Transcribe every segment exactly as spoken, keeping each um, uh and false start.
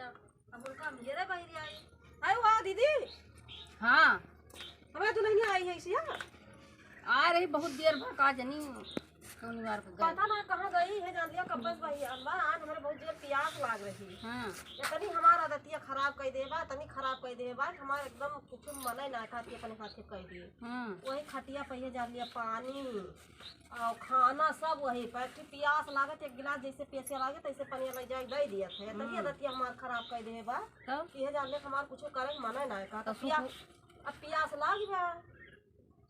अब उनका हम ये रे बहिरी आई। आयो आ दीदी। हाँ। हमार दुल्हनिया आई है इसिया। आ रही बहुत देर भर का जनी कौन बार को गई। पता ना कहाँ गई है, जान लिया कब्बस भाई अम्मा, आज हमरे बहुत जोर पियास लाग रही। हाँ। इतनी हमार आदतिया खराब कर देबा, इतनी खराब कर देबा, हमार एकदम कुछ मने ना खाती अपने हाथे कर दिए। हाँ। वही खटिया पे ये जान लिया पानी और खाना सब वही पर, फिर पियास लागत, एक गिलास जैसे पियासिया लागे, तैसे पनिया ले जाए, दे दिया था। इतनी हम्म। आदतिया हमार खराब कर देबा। तब? कि ये जान ले हमार कुछ करे के मने ना का, तो तो पिया-, सुकु- अब पियास लाग बा।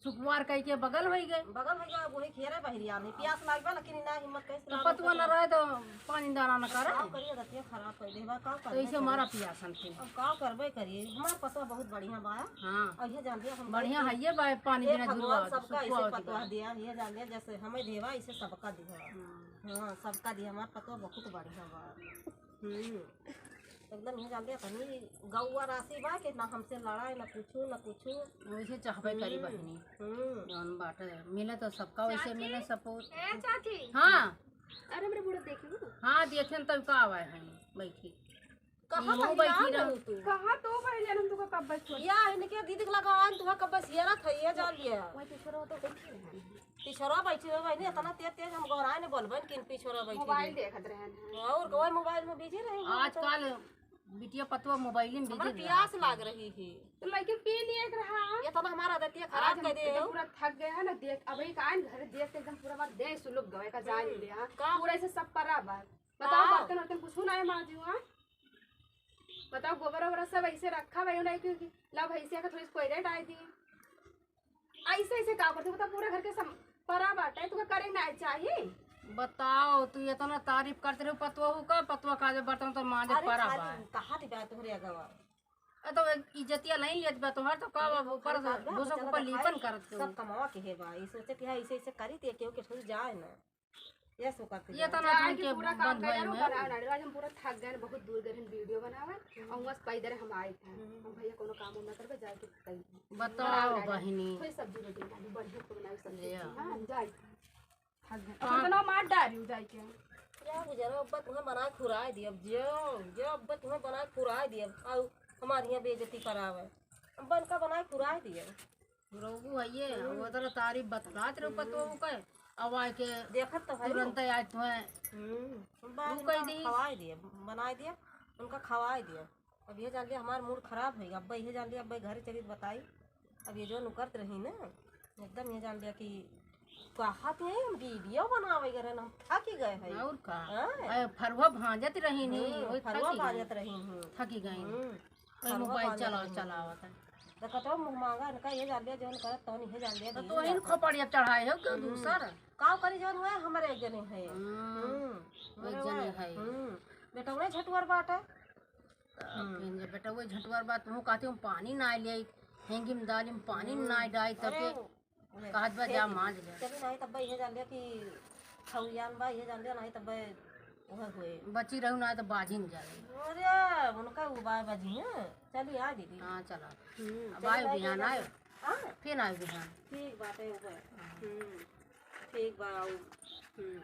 सुकुवार कह के बगल होई गए। बगल होई गए, अब वही खेरे बहरिया में पियास लाग बा, लेकिन ना हिम्मत कैसे तो लाग पतुआ बा। ना रहे तो पानी दाना न अब करे। का करिए, आदतिया खराब कर देबा, का तो करबे इसे करिए। हमारा पियास हम के। अब का करबे करिए, हमार पतुआ बहुत बढ़िया बा। हाँ। और ये जान दिया हम बढ़िया बड़ी है ये बा, पानी हे बिना भगवान जुड़वा, सबका सुकुआ ऐसे होती पतुआ बा। दिया, ये जान दिया जैसे हमें देवा, इसे सबका दिया। हाँ। हाँ, सबका दिया, हमार पतुआ बहुत बढ़िया बा। हम्म। एकदम ये जान दिया, तनी गौआ राशि बा कि ना हमसे लड़ाई, ना कुछू, ना कुछू। वैसे चाहबे करी हम्म। बहिनी। हम्म। जौन बाटे, मिले तो सबका वैसे चाची? मिले support। ए चाची। हाँ। अरे मेरे बूढ़ा देखी हो? हाँ, देखेन तब का आवा है, बैठी। कहाँ इहो बहिरिया बैठी रह। रहू तू? कहाँ तो बहिरिया, हम तुका कब बस छोड़ या इनके दीदी के लगा आन, तुहा कब बस ये रख है, ये जान लिया। वही पिछोरा तो बैठी रहे हैं। पिछोरा बैठी रहे बहिनी, इतना तेज तेज हम गोहराए ने बोलबन कि पिछोरा बैठी मोबाइल रहे। देखत रहे हैं। और कोई मोबाइल में busy रहे हैं। आजकल बिटिया पतुआ मोबाइल में हमारा busy पियास रहे। लाग रही है। तो लड़के पी लिए एक रहा। ये तो हमारा आदतिया आज खराब हम कर दे एकदम हो। पूरा थक गए हैं ना, देख, अब एक आए घर देख के एकदम पूरा हमारा देह सुलुक गए का जान हम्म। लिया। का? पूरा ऐसे सब परा बा। बताओ, का? बर्तन वर्तन कुछ ना है माजू, हाँ? बताओ, गोबर वोबर सब ऐसे रखा भाई, नहीं क्योंकि ला भैंसिया का थोड़ी सी कोयले डाल दी। ऐसे ऐसे का करते, बताओ, पूरा घर के सम-, परा बाटे, तुका करे ना चाहिए। बताओ, तू इतना तारीफ करते रहो पतोहू का, पतोह का जे बर्तन तो माजे अरे परा खाली बा। कहा थी बात तोहरे अगवा। अ तो इज्जतिया नहीं लेत बा तोहर, तो का अरे वो ऊपर खाली से बात बा, दूसरों के बेचारा ऊपर देखाई, लीपन करत हो। सब कमावा के है बा, ई सोचे कि हाँ, ऐसे ऐसे करी ते केहू के ठुस जाए ना। ये सो करते ये जाए। तना जाए दिन के के पूरा काम बंद करे भइल रहो, में। बनावे ना, आज हम पूरा थक गए, बहुत दूर गए हम वीडियो बनावे, हम्म। और बस पैदल हम आए थे। हम्म। हम भैया कोनो काम उम ना करबे, जाए के कहीं। बताओ बना डाले। बहिनी। कोई सब्जी रोटी बना दी, बढ़िया से बनावे सब्जी। ले आ। हाँ, हम जाए। थक गए। हाँ। अब तो ना मार डाल रही हूँ जाए के। क्या गुजरो, अब्बा तुम्हें बनाए खुराए दिए, अब जो, जो अब्बा तुम्हें बनाए खुराए दिए, अब आओ हमारे यहाँ बेइज्जती करावे। अब्बा इनका बनाए खुराए दिए। रोगू है ये, हम्म। वो तरह तारीफ बतलात रहो हम्म। पतोहू के, अब आए के देखत तो है तुरंत ना। आज तुम्हें हम्म। बा, तू इनका कह हम दी। खवाए दिए, बनाए दिए, उनका खवाए दिए। अब ये जान लिया हमार mood खराब है, अब ये जान लिया, अब घरे चली तो बताई। अब ये जो नुकरत रही ना, एकदम ये जान लिया कि कहा थे हम वीडियो बनावे गए रहन, हम थक ही गए हैं। और का? हाँ। अरे फरुआ भांजत रही नी, हम्म, वही फरुआ थक ही गई। भांजत रही हूँ। थक ही गई। हम्म। कई फरुआ मोबाइल पानी चलाओ, नहीं। चलावत है। देखत हो, मुँह मांगा, इनका ये जान लिया, जौन करत, तौन ये जान लिया, तो दिए तू ही जाता। खोपड़िया चढ़ाए हो, क्यों हम्म। दूसर? काव करी जौन हुआ, हमरे एक जने है। हम्म। हम्म। एक हमरे जने हुआ, है। हम्म। बेटौने झटुअर बाटे। तो हम्म। फिर जे बेटौने झटुअर बाटे, तू कहती हूँ, पानी ना ले, हेंगी में दाली में पानी हम्म। ना डाई, तब अरे, के वो कहत बा, "जा मांज ले।" चली नाही तब इहे जान लिया कि खौरियान बा, इहे जान लिया, नाही तब उहे होए। बची रहू ना तो बाजिन जाए। अरे, उनका उबाय बाजी है। चली आ दीदी। हाँ, चला। हम्म, अब चली आयो भाई, बिहान चली। आयो। हाँ? फिर आयो बिहान। ठीक बात है, उबाय। हाँ। हम्म, ठीक बा, आऊ। हम्म।